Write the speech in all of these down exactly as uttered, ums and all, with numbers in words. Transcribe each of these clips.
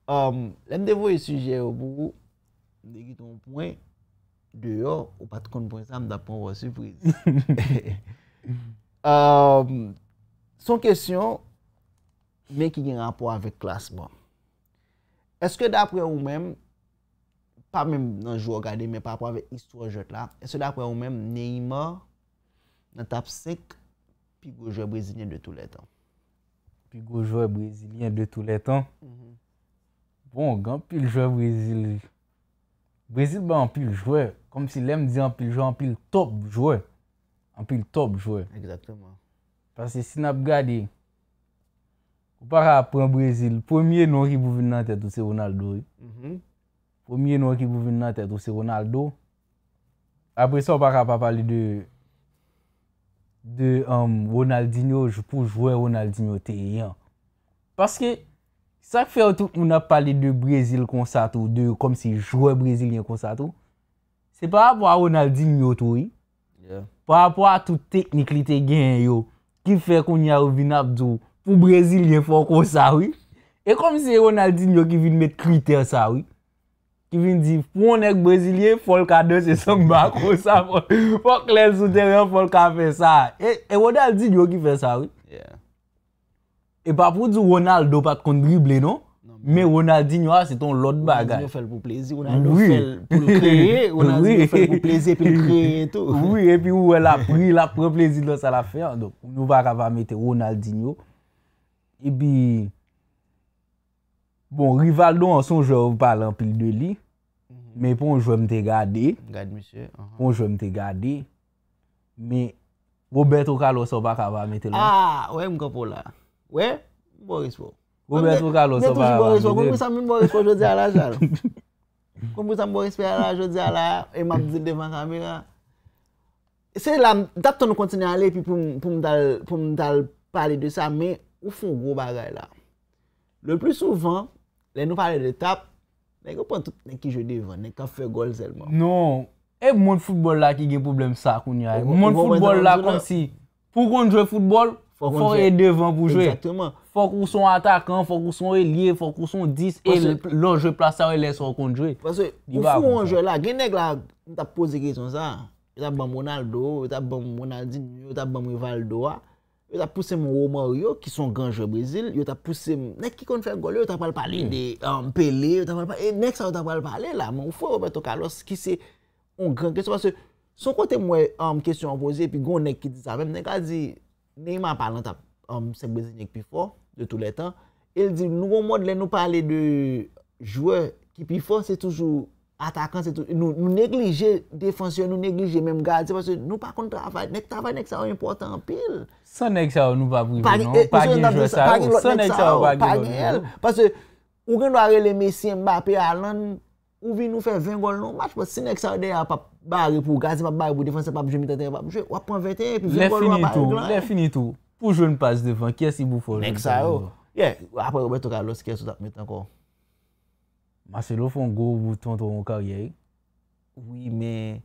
Um, lè m te voye sijè yo pou ou, m te kite yon pwen deyò, ou pa t konn pwen sa, m t ap pran w an sipriz. Um, se yon kesyon, men ki gen rapò avèk klasman. Èske daprè ou menm, pa menm nan jwè w gade, men pa rapò avèk istwa jwèt la, èske daprè ou menm, Neymar nan top senk pi gwo jwè brezilyen de tou lè tan? Pi gwo jwè brezilyen de tou lè tan? Bon, gen anpil jwè Brezil. Brezil bay anpil jwè. Kòmsi lè m di anpil jwè, anpil top jwè. Anpil top jwè. Egzakteman. Paske si n ap gade, ou pa ka pran Brezil, premye non ki pou vin nan tèt ou se Ronaldo, wi. Premye non ki pou vin nan tèt ou se Ronaldo. Apre sa, ou pa ka pa pale de de um, Ronaldinho pou jwè Ronaldinho te ye an. Paske sa k fè tout moun ap pale de Brezil konsa tou, de kòmsi jwè brezilyen konsa tou, se pa rapò a Ronaldinho tou, wi. Pa rapò a tout teknik li te genyen yo, ki fè kounye a yo vin ap di w, pou brezilyen fò konsa, wi. E kòmsi se Ronaldinho ki vin met kritè sa, wi. Ki vin di, pou yon nèg brezilyen, fò l ka danse sanba konsa, fò, fòk lè l sou teren an, fò l ka fè sa. E, e Ronaldinho ki fè sa, wi. E pa pou di Ronaldo pa t konn drible, non. Men Ronaldinho a, se t on lòt bagay. Ronaldinho fè l pou plezi, Ronaldo fè l pou l kreye, Ronaldinho fè l pou plezi epi l kreye tou. Wi, epi ou wè l ap ri, l ap pran plezi nan sa l ap fè an. Donk, nou pa ka pa mete Ronaldinho. Epi, bon, Rivaldo an se yon jwè ou pale anpil de li. Men pou yon jwè m te gade. Gad misye. Pou yon jwè m te gade. Men Roberto Carlos ou pa ka pa mete l non. Ah, wè m kanpe w la. Wè, m ba w respè w. Roberto Carlos ou pa ka pa mete l. Konn pou sa m vin ba w respè w jodi a la, Charles. Konn pou sa m ba w respè a la jodi a la, e m ap di l devan kamera. Se la, m t ap tann ou kontinye ale, epi pou m, pou m t al, pou m t al pale de sa, men ou fè yon gwo bagay la. Le pli souvan, lè nou pale de top, nèg yo pran tout nèg ki jwe devan, nèg k ap fè gòl sèlman. Non, e mond foutbòl la ki gen pwoblèm sa kounye a. Mond foutbòl la kòmsi, pou w konn jwe foutbòl, fòk ou e devan pou jwe. Fòk ou se yon atakan, fòk ou se yon elye, fòk ou se yon dis, e lè w jwe plas sa yo, e lè sa w konn jwe. Paske, ou fou yon jwè la, gen nèg la, m t ap poze kesyon sa, yo t ap ban m Ronaldo, yo t ap ban m Ronaldinho, yo t ap ban m Rivaldo a. Yo t ap pouse m Romario, ki se yon gran jwè Brezil, yo t ap pouse m, nèg ki konn fè gòl yo, yo t ap pral pale de um, Pele, yo t ap pral pale, e nèg sa yo t ap pral pale la, men ou fè Roberto Carlos, ki se yon gran kesyon, paske se yon kote m wè um, kesyon an poze, epi gen yon nèg ki di sa, menm nèg la di, Neymar pa nan top um, senk brezilyen ki pi fò de tou lè tan, e l di, nou gon mòd lè nou pale de jwè ki pi fò, se toujou atakan, se tou, nou, nou neglije defansè, nou neglije menm gadyen, paske nou pa konn travay. Nèg travay nèg sa yo enpòtan anpil. San nèg sa yo, nou p ap rive non. Pa gen jwè sa yo. San nèg sa yo, pa gen lòt nèg. Paske ou gen dwa rele Messi, Mbappé, Haaland, ou vin ou fè ven gòl nan yon match, paske si nèg sa yo dèyè a p ap bare pou gadyen, p ap bare pou defansè, p ap jwe mitan teren, p ap jwe, w ap pran venteyen, epi ven gòl ou a pa regle anyen. Lè fini tou, pou jwenn pas devan, kiyès ki pou fè w jwenn pas devan? Nèg sa yo. Yeah, apre Roberto Carlos, kiyès ou t ap met ankò? Marcelo fè yon gwo bout tonton karyè wi. Wi, men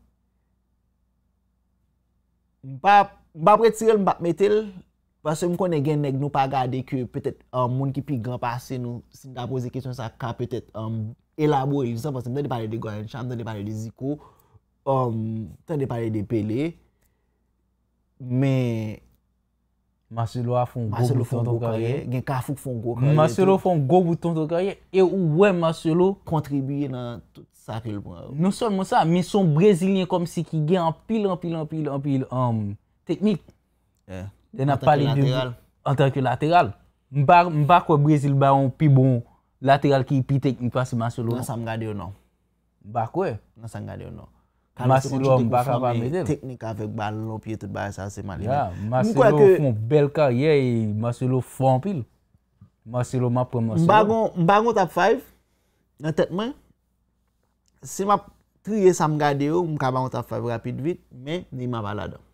m p ap, m p ap retire l, m p ap mete l, paske m konnen gen nèg nou pa gade ke petèt um, moun ki pi gran pase nou, si n ta poze kesyon sa ka petèt um, elabore li, paske m tande pale de Garrincha, m tande pale de Zico, um, tande pale de Pele, men Marcelo a fè yon gwo bout tonton karyè. Gen Kafou k fè yon gwo karyè tou. Marcelo fè yon gwo bout tonton karyè. E ou wè Marcelo kontribiye nan tout sa ke l pran yo. Non sèlman sa, men se yon brezilyen kòmsi ki gen anpil, anpil, anpil, anpil um, teknik. Lè n ap pale de antanke lateral. M pa, m pa kwè Brezil bay yon pi bon lateral ki pi teknik pase Marcelo. Nan sa m gade yo non. M pa kwè. Nan sa m gade yo non. Carlos se yon ti kou fòme teknik avèk balon, pye, tout bagay sa se malen. Marcelo fè yon bèl karyè e Marcelo fò anpil. Marcelo, m ap pran Marcelo. M pa gon, m pa gon top five nan tèt mwen. Si m ap triye sa m gade yo, m ka ba yon top five rapid vit, men Neymar pa ladan.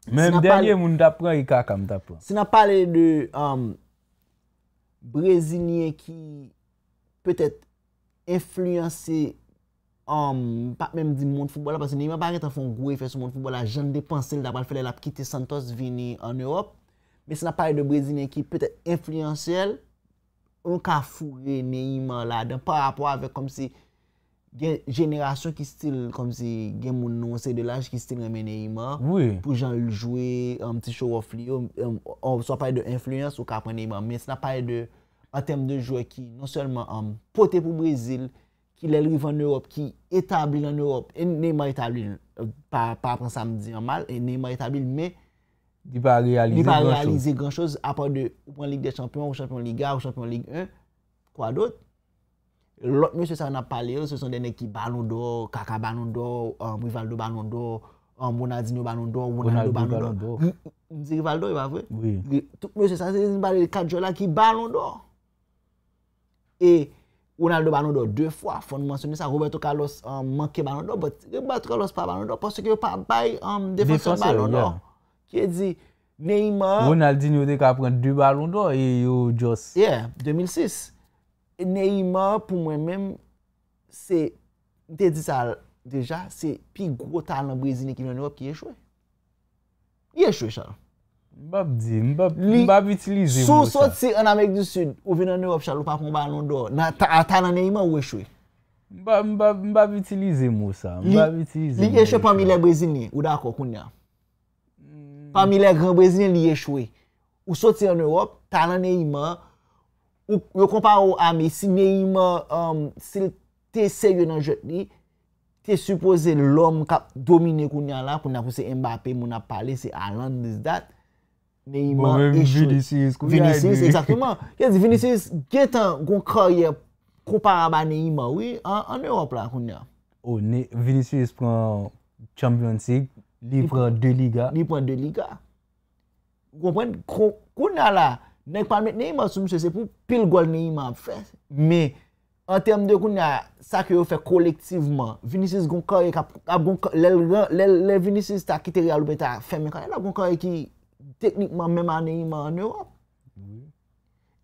Men dènye moun m t ap pran, e Kaka m t ap pran. Si n ap pale de um, Brezilyen ki petèt enfliyanse, um, m p ap menm di mond foutbòl la, paske Neymar pa gentan fè yon gwo efè sou mond foutbòl la, jan n te panse l ta pral fè lè l ap kite Santos vini ann Ewòp. Men si n ap pale de Brezilyen ki petèt enfliyanse l, nou ka foure Neymar ladan pa rapò avèk kòmsi gen jenerasyon ki still kòmsi gen moun nan yon seri de laj ki still renmen Neymar Wi. Pou jan l jwe, um, ti show off li yo, um, on, si w ap pale de enfliyans, ou ka pran Neymar. Men si n ap pale de, an tèm de jwè ki non sèlman um, pote pou Brezil, ki lè l rive an Ewòp, ki etabli l an Ewòp, e Neymar etabli l, pa, pa pran sa m di an mal, e Neymar etabli l, men Li pa li reyalize pa gran choz. Reyalize gran choz, apa de ou pran Lig dè Chanpyon, ou chanpyon Liga, ou chanpyon Lig en, kwa dòt? Lòt mesye sa yo n ap pale yo, se son de nèg ki Balon dò, Kaka Balon dò, um, Rivaldo Balon dò, um, Ronaldinho Balon dò, Ronaldo Ronaldo Balon Balon dò. dò. M, m di Rivaldo, e pa vre? Wi. Li- Tout mesye sa, se m pale de kat jwè la ki Balon dò. E Ronaldo Balon dò de fwa, fò n mansyone sa. Roberto Carlos um, manke Balon dò, but Roberto Carlos pa Balon dò paske yo pa bay um, defansè Defansè, Balon dò. yeah. Ki di Neymar, Ronaldinho te ka pran de Balon dò e yo just. Yeah, de mil sis. Neymar, pou mwen menm, se, m te di sa deja, se pi gwo talan brezilyen ki vin an Ewòp ki echwe. Li echwe, Charles. M p ap di, m p ap Li- m p ap itilize Si w mo sa. Soti an Amerik di Sid, ou vin an Ewòp, Charles, ou pa pran Balon dò. Nan ta- a talan Neymar, ou echwe. M p ap- m p ap- m p ap itilize mo sa. M p ap itilize Li mo echwe pami echwe. Lè brezilyen, ou dakò kounye a? Pami lè gran brezilyen, li echwe. Ou soti an Ewòp, talan Neymar, ou, yo konpare w a Messi, Neymar, um, si l te serye nan jwèt li, te sipoze lòm k ap domine kounye a la, kounye a pou se Mbappé, moun ap pale, se Haaland, this, that. Neymar Bon, menm echwe. Vinicius, kounye a, Vinicius, li- egzakteman. Yo di Vinicius gentan gon karyè konparab a Neymar, wi, an, an Ewòp la, kounye a. Oh, Ne- Vinicius pran Champions League, li pran de Liga. Li pran de Liga. Ou konprann? Ko- Kounye a la, nèg pa met Neymar sou misye, se pou pil gòl Neymar ap fè. Men, an tèm de kounye a, sa ke yo fè kolektivman, Vinicius gon karyè k ap, ap gon ka- lè, l ran- lè, lè Vinicius ta kite Real oubyen ta fèmen karyè la, gon karyè ki teknikman menm a Neymar an Ewòp.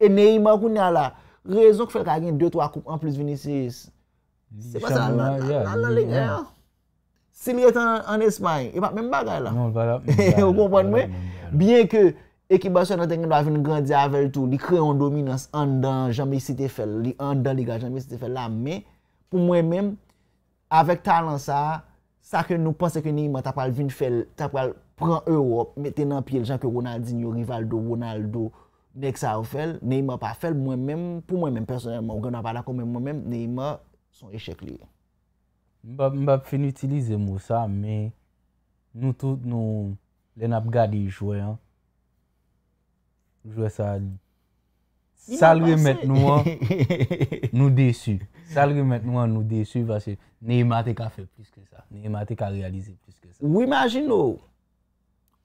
E Neymar kounye a la, rezon k fè l ka gen de twa koup anplis Vinicius, se pa sa, Chanpyon la, la, yeah, la, la li- Liga. Si li rete an, an Espay, e pa menm bagay la. Non, pa la. Ou konprann mwen? Byen ke ekip Barcelona te gen dwa vin grandi avè l tou, li kreye yon dominans anndan jan Messi te fè l, li anndan liga jan Messi te fè l la, men pou mwen menm, avèk talan sa a, sa ke nou panse ke Neymar ta pral vin fè l, ta pral pran Ewòp, mete nan pye l jan ke Ronaldinho, Rivaldo, Ronaldo, nèg sa yo fè l, Neymar pa fè l, mwen menm, pou mwen menm pèsonèlman, ou gen dwa pa dakò, men mwen menm, Neymar, se yon echèk li ye. M p ap- m p ap fin itilize mo sa, men nou tout, nou, lè n ap gade jwè an, jwè sa, Li sa l mal remèt pase. Nou an, nou desi. Sa l remèt nou an, nou desi, paske Neymar te ka fè plis ke sa. Neymar te ka reyalize plis ke sa. Ou imajine w,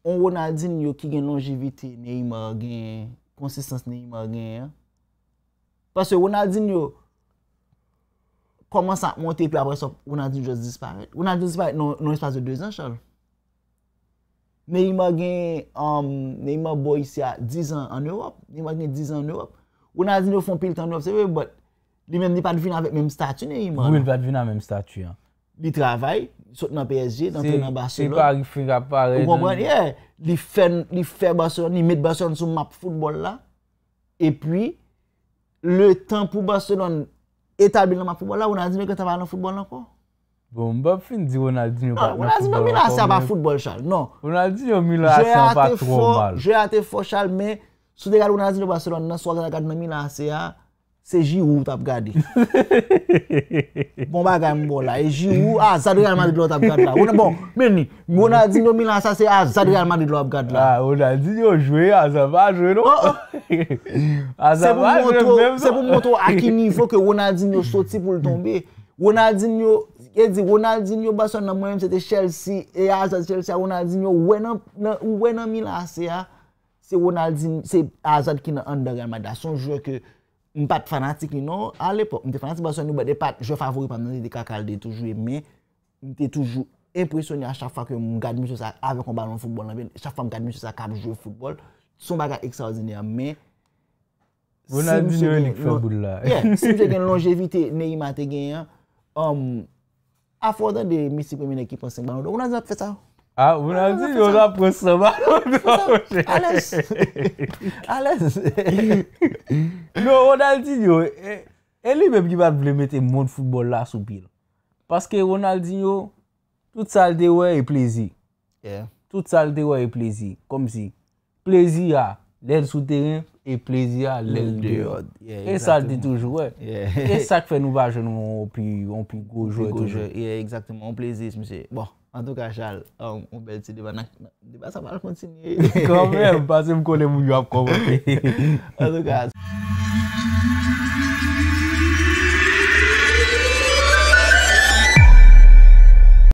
yon Ronaldinho ki gen lonjevite Neymar gen, konsistans Neymar gen an. Paske Ronaldinho kòmanse ap monte, epi apre sa, Ronaldinho just disparèt. Ronaldinho disparèt nan nan espas de de zan, Charles. Neymar gen, um, Neymar bò isi a diz an an Ewòp. Neymar gen diz an an Ewòp. Ronaldinho fè yon pil tan an Ewòp, se vre, but li menm li pa t vin avèk menm stati Neymar. Wi, Non. L pa t vin a menm stati an. Li travay, sot nan P S G, l antre nan Barcelona. Paris ki ap parèt. Ou konprann? Yeah. Li fè, li fè Barcelona, li met Barcelona sou map foutbòl la. Epi, le tan pou Barcelona etabli nan map foutbòl la, Ronaldinho gentan pa nan foutbòl ankò. Bon, m p ap fin di Ronaldinho pa Non, nan Ronaldinho foutbòl Milan ankò, sa pa men foutbòl, Charles. Non. Ronaldinho Milan Jwè sa a pa te twò fò, mal. Jwè a te fò, Charles, men si w te gade Ronaldinho Barcelona nan, si w gade nan Milan se a, se Giroud ou t ap gade. Bon bagay m bon la. E Giroud, Hazard Real Madrid la w t ap gade la. Bon, men ni, Ronaldinho Milan sa se Hazard Real Madrid la w ap gade la. Ah, Ronaldinho jwe, Hazard pa jwe non. Oh, oh. Hazard Se pou pa m jwe montre w- menm se pou non. M montre w a ki nivo ke Ronaldinho soti pou l tonbe. Ronaldinho, e di Ronaldinho Barcelona nan mwen menm se te Chelsea, e Hazard Chelsea a Ronaldinho, ou wè nan, nan, ou wè nan Milan A C a, se Ronaldinho, se Hazard ki nan anndan Real Madrid la. Se yon jwè ke m pa t fanatik li non, a lepòk, m te fanatik Barcelona, but e pa t jwè favori pa m nan, se te Kaka l te toujou ye, men m te toujou enpresyone a chak fwa ke m gad misye sa avèk yon balon foutbòl nan men l, chak fwa m gad misye sa k ap jwe foutbòl, se yon bagay ekstraòdinè, men Ronaldinho si misye li gen k fè lon- boul la. Yeah, si misye gen lonjevite Neymar te genyen an, um, afò w tande Messi premye nèg ki pran senk balon dò, Ronaldinho ap fè sa. Ah, Ronaldinho la pran san balon dò, monchè. Alèz. Alèz. Non, Ronaldinho, e, e li menm ki pa t vle mete mond foutbòl la sou pye l. Paske Ronaldinho, tout sa l te wè e plezi. Yeah. Tout sa l te wè e plezi. Kòmsi, plezi a, lè l sou teren, e plezi a, lè l deyò. Yeah, E sa l te exactement. Toujou wè. Yeah. E sa k fè nou pa jwenn yon pi, yon pi gwo jwè Gwo toujou. Jwè. Yeah, exactement. On plezi, mesye. Bon, an tou ka, Charles, um, on bèl ti deba. N a- Deba sa pral kontinye. Kanmenm, paske m konnen moun yo ap kòmante. An tou ka,